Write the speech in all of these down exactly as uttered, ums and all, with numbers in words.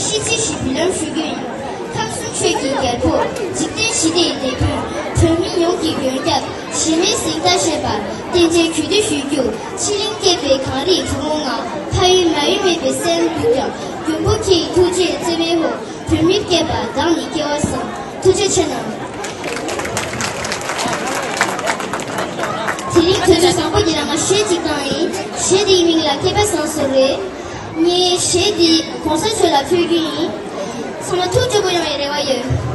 ཤིས་ཚིག་ཞིག་འབུལ་ལམ་ཞུ་རྒྱུ་ཡིན། ཁམས་གསུམ་ཆོས་ཀྱི་རྒྱལ་པོ། འཇིག་རྟེན་ཞི་བདེའི་དེད་དཔོན། བོད་མི་ཡོངས་ཀྱི་མགོན་སྐྱབས། གཞི་མེད་གཟེངས་རྟགས་བཞེས་པར་བརྟན་བྱས་གུས་འདུད་ཞུ་རྒྱུ། ཕྱི་གླིང་བསྐྱེད་པའི་གངས་རིའི་གྲུ་མོ་ལྔ། ཕ་ཡུལ་མ་ཡུལ་མེད་པའི་སེམས་སྡུག་ཀྱང་། མགོན་པོ་ཁྱེད་ཀྱི་ཐུགས་རྗེའི་བརྩེ་བའི་འོག་བོད་མིར་བསྐྱེད་པ་བདག་ནི་སྐལ་བ་བཟང་། ཐུགས་རྗེ་ཆེ་གནང་། དེ་རིང་དུས་ཚོད་བཟང་པོ་འདི་ལ་ང་གཞས་ཅིག་བཏང་ཡིན། གཞས་འདིའི་མིང་ལ་སྐལ་པ་བཟང་སོང་རེད། ངས་གཞས་འདི་གོང་ས་མཆོག་ལ་ཕུལ་རྒྱུ་ཡིན། ཚང་མ་ཐུགས་སྤྲོ་པོ་ཡོང་བའི་རེ་བ་ཡོད།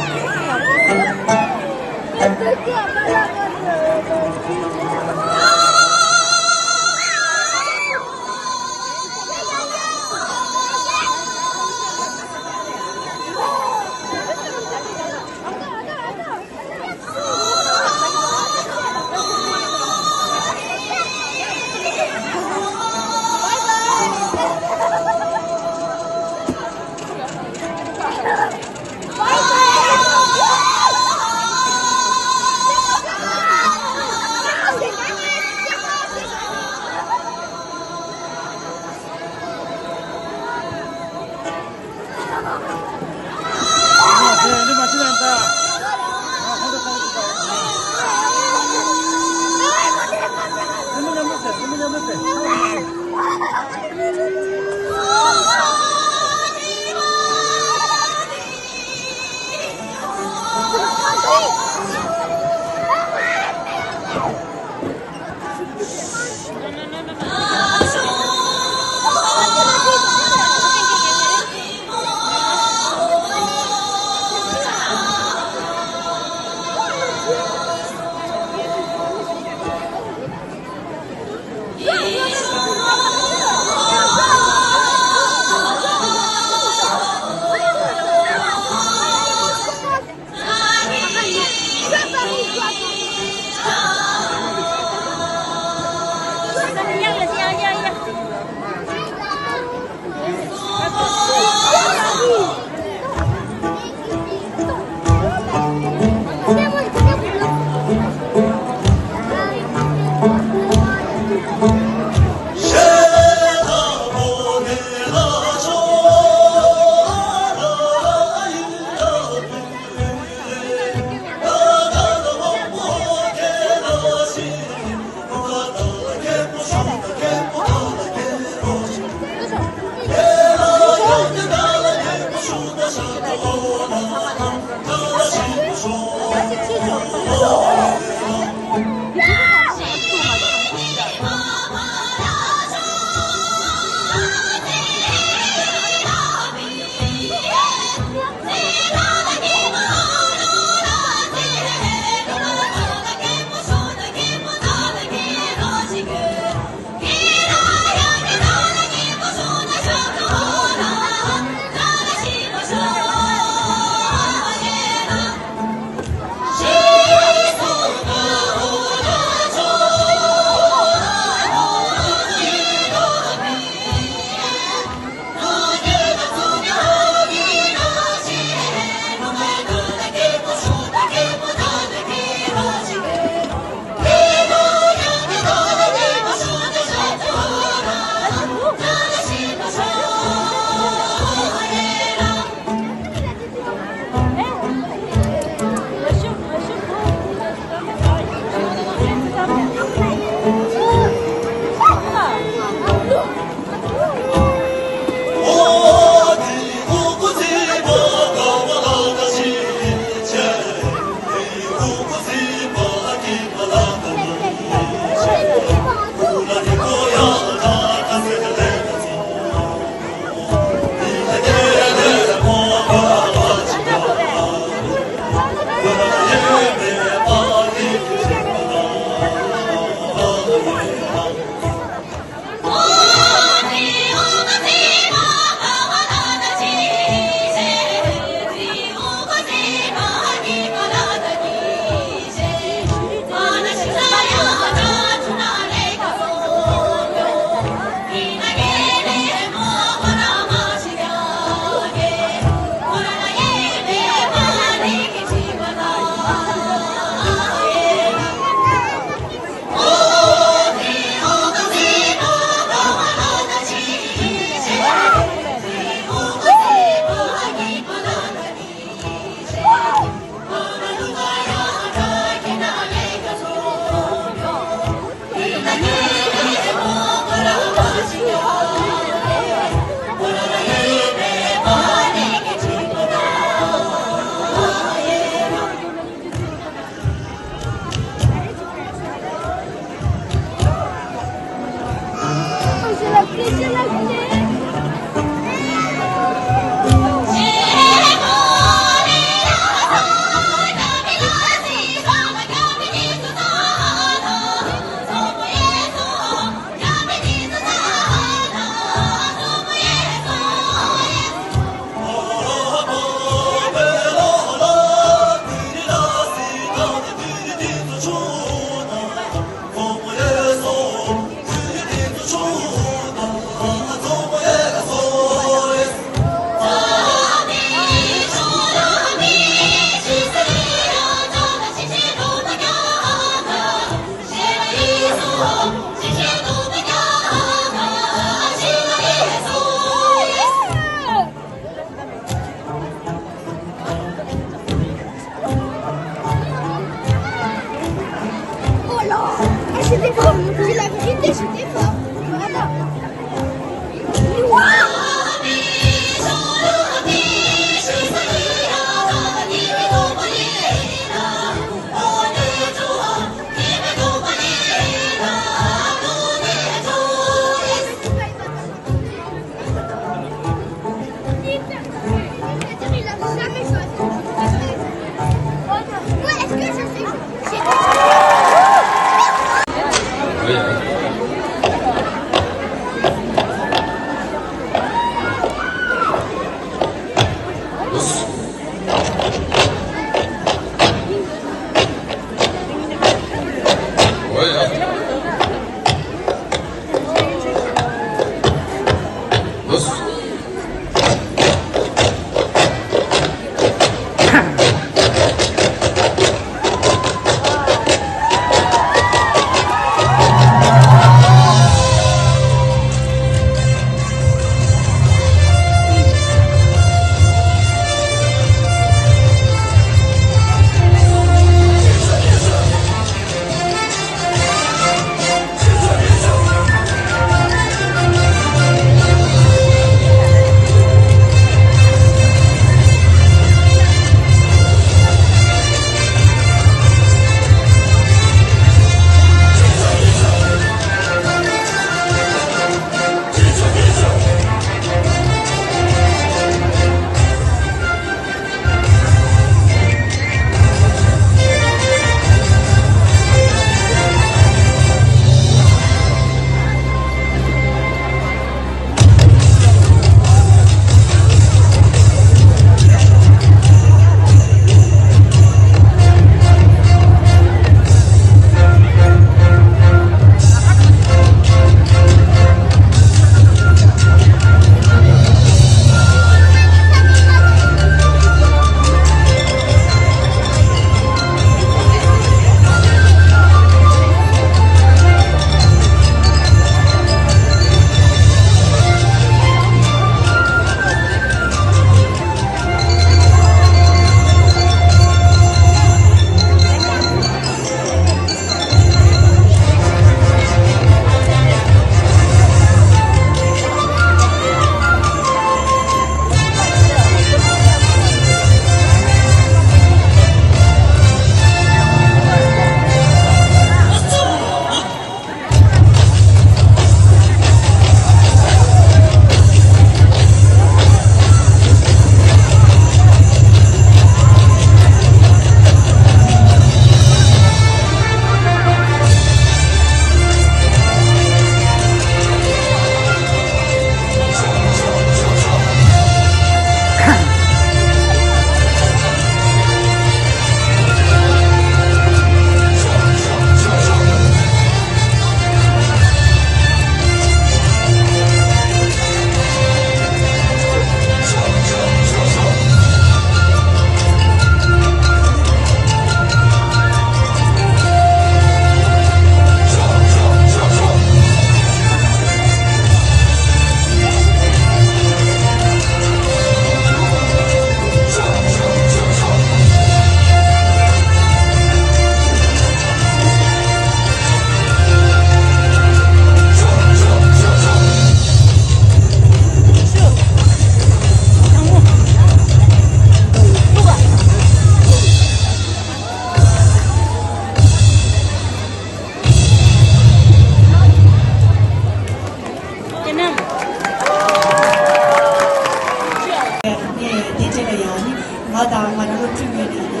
ང་དང་ང་རང་སློབ་ཕྲུག་ངོས་ནས་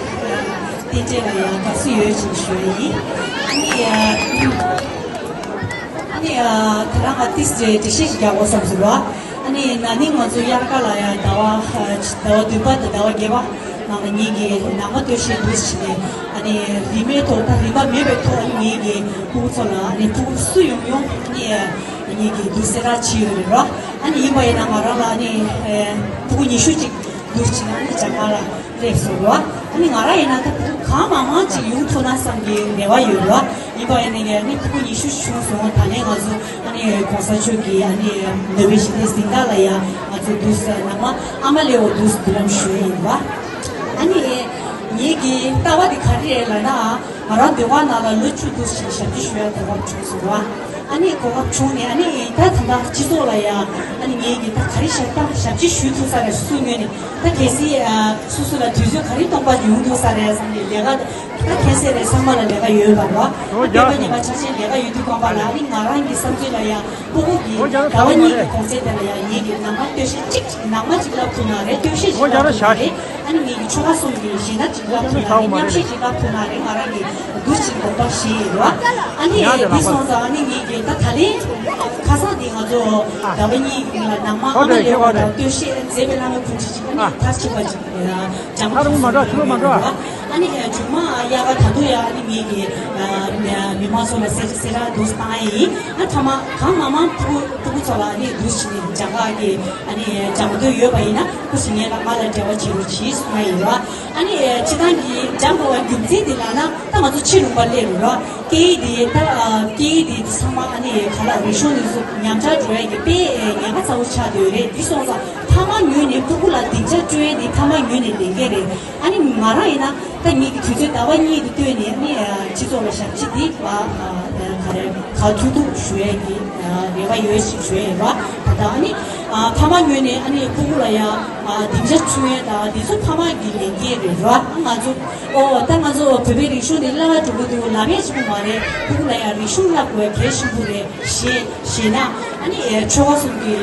རྟེན་འབྲེལ་ལ་ཡང་དགའ་བསུ་ཡོད་ཅེས་ཞུ་ཡ་ཡིན། ཨ་ནི་ཨ་ནི་ཨ་ད་རང་ང་ཏིས་ཅེ་འགྲེལ་བཤད་ཞིག་རྒྱག་དགོས་བསམ་སོང་བ། ཨ་ནི་ན་ནིང་ང་ཚོ་དབྱར་ཁ་ལ་ཡང་ཟླ་བ་ཟླ་བ་བདུན་པ་དང་ཟླ་བ་བརྒྱད་པ་ནང་ལ་ངེད་ཀྱིས་ནང་མ་སྟོད་གཞས་འདུག་བྱས་ནས། ཨ་ནི་རིས་མེད་ཐོག་ད་རིན་པ་མེད་པའི་ཐོག་ཨ་ནི་ངེད་ཀྱིས་ཕྲུ་གུ་ཚོ་ལ་ཨ་ནི་ཕྲུ་གུ་སུ་ཡོང་ཡོང་ཨ་ནི་ངེད་ཀྱིས་འདུག་གསལ་བསྒྲགས་བྱས་ཡོད་རེད་རོ། ཨ་ནི་ཡིན་པ་ཡིན་ན་ང་རང་ལ་ཨ་ནི་ཕྲུ་གུ་ཉི་ཤུ་ཅིག་འདུག་བྱས་ན་ཨ་ནི་ཇ་མ་ལ་སླེབས་སོང་རོ། ཨ་ནི་ང་རང་ཡིན་ན་ད་ཕྲུ་གུ་གང་མང་མང་ཅིག་ཡོང་ཐུབ་ན་བསམ་གྱི་རེ་བ་ཡོད་རོ། ཡིན་པ་ཡིན་ནའི་ཨ་ནི་ཕྲུ་གུ་ཉི་ཤུ་བྱུང་སོང་། ད་ལན་ང་ཚོ་ཨ་ནི་གོང་ས་མཆོག་གིས་ཨ་ནི་ནོ་བེལ་ཞི་བདེའི་གཟེངས་རྟགས་ལ་ཡང་ང་ཚོ་འདུག་ཟེར་ནང་མ་ཨ་མ་ལེའོ་འདུག་འདུག་ལམ་ཞུ་ཡི་ཡིན་པ། ཨ་ནི་ངེད་ཀྱི་ལྟ་བ་འདི་ག་རེ་རེད་ལབ་ན། ང་རང་ཟློས་གར་ནང་ལ་ལོ་བཅུ་འདུག་ཞིག་ཞབས་ཕྱི་ཞུ་ཡ་གོ་སྐབས་བྱུང་སོང་བ། ཨ་ནི་གོ་སྐབས་བྱུང་ནས་ཨ་ནི་ད་ད་ལྟ་སྤྱི་ཚོགས་ལ་ཡང་ཨ་ནི་ངེད་ཀྱི་ད་ག་རེ་ཞབས་ད་ཞབས་ཕྱི་ཞུ་ཐུབ་ས་རེད། སུ་ངོས་ནས་ད་གལ་སྲིད་ཨ་སོ་སོ་ལ་དུས་ཚོད་ག་རེ་སྟོང་པ་ཡོང་ཐུབ་ས་རེད་བསམ་ནས་ལས་ཀ་ད་ཁྱེད་ཚོ་རེ་ཚང་མ་ལ་ལས་ཀ་ཡོད་པ་རོ། ཨོ་ད་རྒྱལ་པ་ཉི་མ་ཆ་ཆེན་ལས་ཀ་ཡོད་དུས་ཁོང་པ་ལ་ཨ་ནི་ང་རང་གི་བསམ་ཚུལ་ལ་ཡང་ཕྲུ་གུ་གི་ཨོ་རྒྱལ་ཟླ་བ་གཉིས་ཀྱི་གོང་ཚད་དེ་ལ་ཡང་ངེད་ཀྱི་ནང་མ་སྟོད་གཞས་གཅིག་ནང་མ་གཅིག་ལབ་ཐུབ་ན་རེད། སྟོད་གཞས་ཞིག་ལབ་ཐུབ་ན་རེད། ཨ་ནི་ངེད་ཀྱི་ཆོལ་ཁ་གསུམ་གྱི་གཞས་སྣ་གཅིག་ལབ་ཐུབ་ན་རེད། མཉམ་གཞས་གཅིག་ལབ་ཐུབ་ན་རེད། ང་རང་གི་འདུག་ཅིག་དགོངས་པ་བཞེས་ཡོད་རོ། ཨ་ནི་འདི་སོང་ཙང་ཨ་ནི་ངེད་ཀྱི་ད་ད་ལན་ཁ་སང་འདི་ང་ཚོ་ཟླ་བ་གཉིས་ཀྱི་ནང་མ་ཨ་མ་ལེའོ་དང་སྟོད་གཞས་མཛད་པའི་བླ་མ་དགོན་ཁྲི་གཅིག་ཨ་ནི་མཐར་ཕྱིན་པ་གཅིག་ཇ་མ་ཁ་རུ་མ་འགྲོ་ཁྱི་རུ་མ་འགྲོ། ཨ་ནི་མཇུག་མ་ཡག་ག་ད་དུང་ཡང་ཨ་ནི་ངེད་ཀྱི་མི་མང་ཚོ་ལ་གསལ་གསལ་བསྒྲགས་འདུག་བཏང་ཡ་ཡིན། ཨ་ཐ་མ་གང་མང་མང་ཕྲུ་གུ་ཕྲུ་གུ་ཚོ་ལ་ཨ་ནི་འདུག་ཅིག་ནས་ཇ་ག་གི་ཨ་ནི་ཇ་མ་འདོད་ཡོད་པ་ཡིན་ན་སྐུ་ཞིག་ངས་ལ་ང་ལ་འབྲེལ་བ་བྱེད་རོགས་གྱིས་གསུངས་ཡ་ཡིན་རོ། ཨ་ནི་སྤྱི་བཏང་གི་ཇ་མ་བ་རྒྱུ་མཚན་འདི་ལ་ན་ད་ང་ཚོ་ཕྱི་ལུང་པ་སླེབས་རོ། སྐད་ཡིག་འདི་ད་སྐད་ཡིག་འདི་ཚང་མ་ཨ་ནི་ག་ལ་རིག་གཞུང་འདི་ཚོ་ཉམས་ཆག་འགྲོ་ཡ་གི་དཔེ་ཉེན་ཁ་ཚ་བོ་ཆགས་བསྡད་ཡོད་རེད། འདི་སོང་ཙང་ཕ་མ་ངོས་ནས་ཕྲུ་གུ་ལ་སྡིངས་ཆ་སྤྲོད་ཡ་འདི་ཕ་མ་ངོས་ནས་ལས་འགན་རེད། ཨ་ནི་ང་རང་ཡིན་ན་ད་ངེད་ཀྱི་དུས་ཚོད་ཟླ་བ་གཉིས་དེ་བཏོན་ནས་ཨ་ནི་སྤྱི་ཚོགས་ལ་ཞབས་ཕྱི་འདི་ག་རེ་ག་ཐུབ་ཐུབ་ཞུ་ཡ་གི་རེ་བ་ཡོད་ཞེས་ཞུ་ཡ་ཡིན་པ། ད་ལྟ་ཨ་ནི་ཕ་མ་ངོས་ནས་ཨ་ནི་ཕྲུ་གུ་ལ་ཡང་སྡིངས་ཆ་སྤྲོད་ཡ་དང་འདི་ཚོ་ཕ་མ་གི་ལས་འགན་རེད་ར། ང་ཚོ་ཨོ་ད་ང་ཚོ་བོད་པའི་རིག་གཞུང་འདི་བརླག་འགྲོ་གི་འདུག་ལབ་ཡ་ཞིག་མ་རེད། ཕྲུ་གུ་ལ་ཡང་རིག་གཞུང་བསླབ་དགོས་གལ་ཆེན་པོ་རེད། ཞེས་ཞེས་ན་ཨ་ནི་ཆོལ་ཁ་གསུམ་གྱི་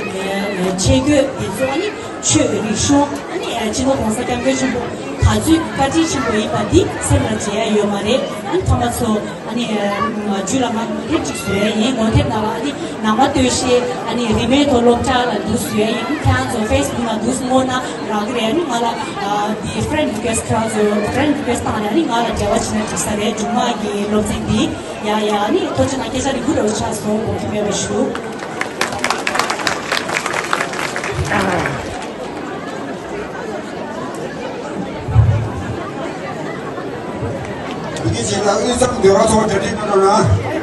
ཆས་གོས་དེ་ཚོ་ཨ་ནི་ཆོས་རིག་གཞུང་ཨ་ནི་སྤྱི་ནོར་༸གོང་ས་༸སྐྱབས་མགོན་ཆེན་པོ་ག་ཚོད་བཀའ་དྲིན་ཆེན་པོ་ཡིན་པ་འདི་སེམས་ལ་བརྗེད་ཡ་ཡོད་མ་རེད། ཨ་ནི་ཕ་མ་ཚོ་ཨ་ནི་རྒྱུད་ལ་ང་ངོ་དེབ་ཅིག་བཟོས་ཡིན། ངོ་དེབ་ནང་ལ་ཨ་ནི་ནང་མ་སྟོད་གཞས་ཨ་ནི་རིན་མེད་ཐོག་སློབ་གྲྭ་ལ་འདུག་བཟོས་ཡིན། ཁྱེད་རང་ཚོ་ཕེ་སི་བུག་ནང་འདུག་སྔོག་ན་རག་གི་རེད། ཨ་ནི་ང་ལ་འདི་ཧྥི་རེན་རི་ཀུ་ཨེ་སི་ཁྱེད་རང་ཚོ་ཧྥི་རེན་རི་ཀུ་ཨེ་སི་བཏང་ནས་ཨ་ནི་ང་ལ་འབྲེལ་བ་བྱེད་ན་འགྲིག་ས་རེད། སྒྲུང་མ་གི་སློབ་ཚན་འདི་ཡ་ཡ་ཨ་ནི་ཐུགས་རྗེ་གནང་། སྐད་ཆ་རིང་པོ་རེ་བ་ཆགས་སོང་། དགོངས་འགལ་མེད་པ་ཞུ། དེ་གའི་རྗེས་ལ་དབུས་གཙང་སྡེ་བ་ཚོ་གྲ་སྒྲིག་གནང་རོགས་གནང་།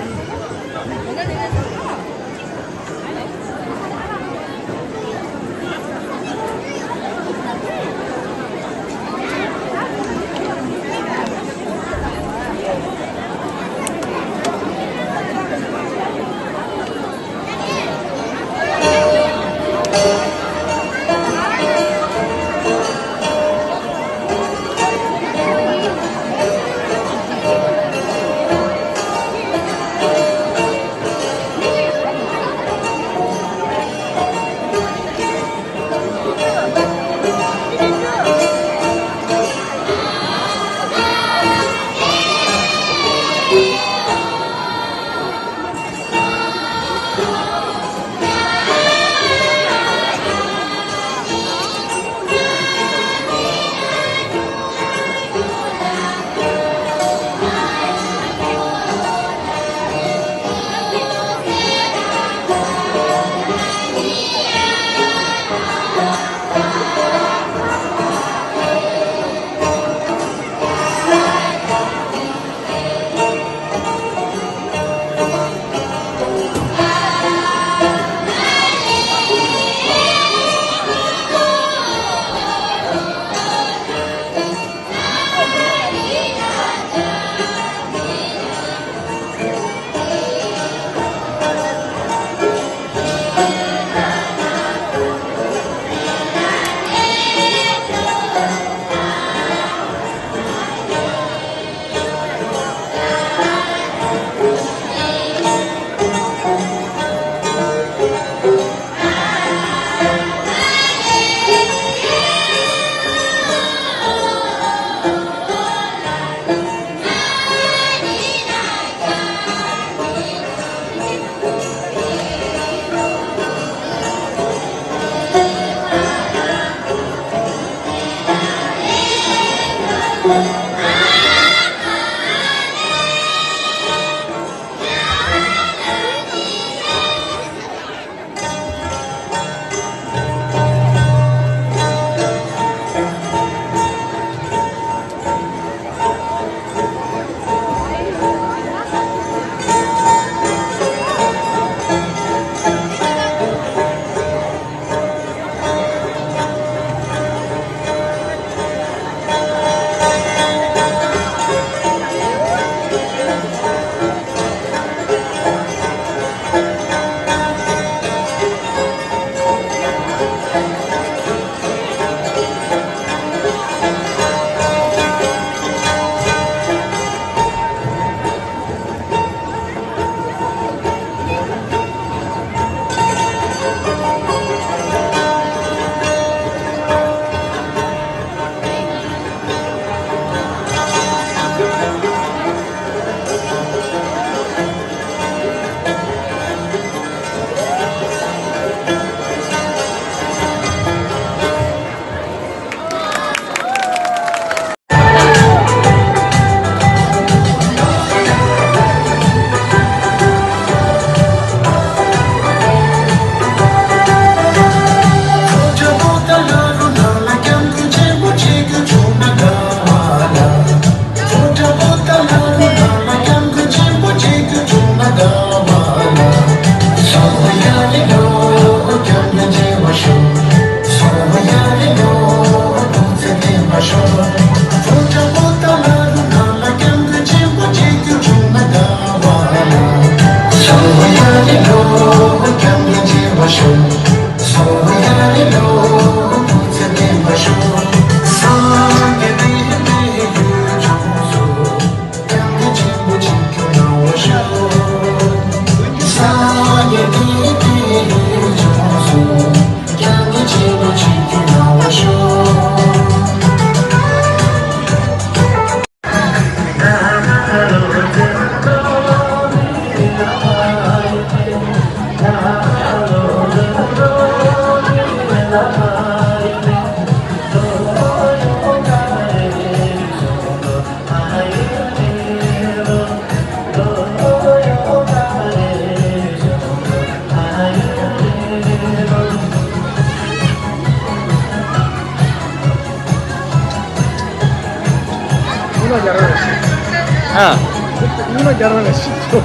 ཨ། ཉི་མ་རྒྱ་ར་ལ་ཤི་ཆོག